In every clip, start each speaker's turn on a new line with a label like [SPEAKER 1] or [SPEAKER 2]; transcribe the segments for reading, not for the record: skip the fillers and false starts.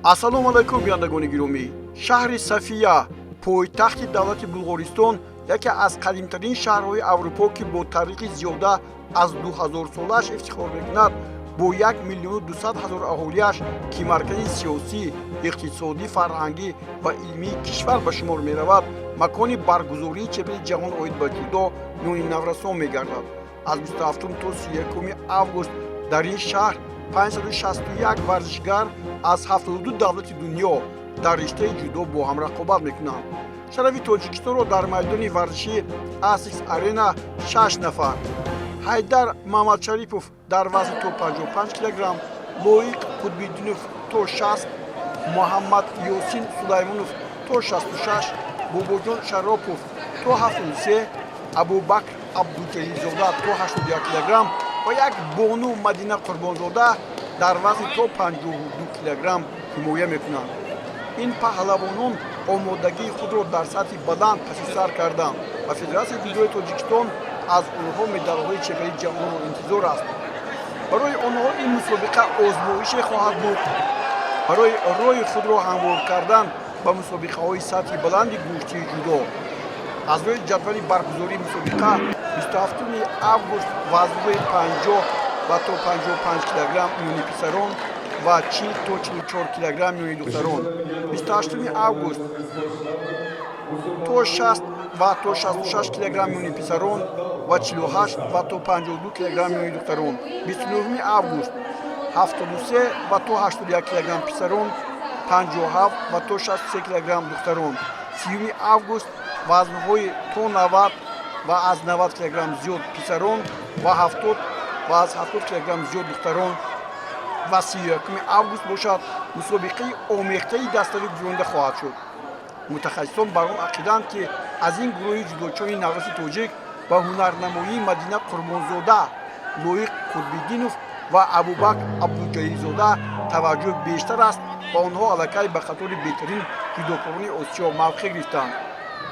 [SPEAKER 1] Ассалому алайкум, бинандагони гиромӣ. Шаҳри София, пойтахти давлати Булғористон, яке аз қадимтарин шаҳрҳои Аврупо, ки бо таърихи зиёда аз 2000-солааш ифтихор мекунад, бо 1 200 000 аҳолиаш, ки маркази сиёсӣ, иқтисодӣ, фарҳангӣ ва илмии кишвар ба шумор меравад, макони баргузории чемпионати ҷаҳон оид ба ҷудо миёни наврасон мегардад. Аз 27 то 31 август дар ин шаҳр 561 варзишгар аз 72 давлати дунё дар риштаи ҷудо бо ҳам рақобат мекунанд. Шарафи Тоҷикистонро дар майдони варзишии Асикс Арена шаш нафар: Ҳайдар Маҳмадшарипов дар вазни то 55 килограмм, Лоиқ Қутбиддинов то 60, Муҳаммад Ёсин Сулаймонов то 66, Бобоҷон Шаропов то 73, Абубакр Абдуҷалилзода то 81 килограмм ва як бону, Мадина Қурбонзода, дар вазни то 52 килограмм ҳимоя мекунанд. Ин паҳлавонон омодагии худро дар сатҳи баланд паси сар карданд ва Федератсияи ҷудои Тоҷикистон аз онҳо медалҳои чемпионати ҷаҳонро интизор аст. Барои онҳо ин мусобиқа озмоише хоҳад буд барои роҳи худро ҳамвор кардан ба мусобиқаҳои сатҳи баланди гӯштии ҷудо. Аз рӯи ҷадвали баргузории мусобиқа, 27 август вазнҳои 50 ва то 55 килограмм миёни писарон ва 40 то 44 килограмм миёни духтарон, 28 август то 60 ва то 66 килограмм миёни писарон ва 48 ва то 52 килограмм миёни духтарон, 29 август 73 ва то 81 килограмм писарон, 57 ва то 63 килограмм духтарон, 30 август вазнҳои то 90 ва аз 90 килограмм зиёд писарон ва 70 ва аз 70 килограмм зиёд духтарон ва 31 август бошад, мусобиқаи омехтаи даставӣ гузаронида хоҳад шуд. Мутахассисон бар он ақидаанд, ки аз ин гурӯҳи ҷудочони навраси тоҷик ба ҳунарнамоии Мадина Қурбонзода, Лоиқ Қутбиддинов ва Абубакр Абдуҷалилзода таваҷҷӯҳ бештар аст ва онҳо аллакай ба қатори беҳтарин ҷудокорони Осиё мавқеъ гирифтанд.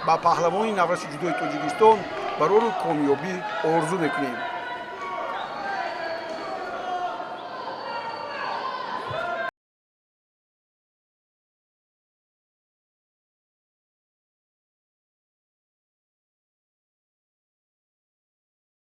[SPEAKER 1] Ба паҳлавони навраси ҷудои Тоҷикистон барору комёбӣ орзу мекунем.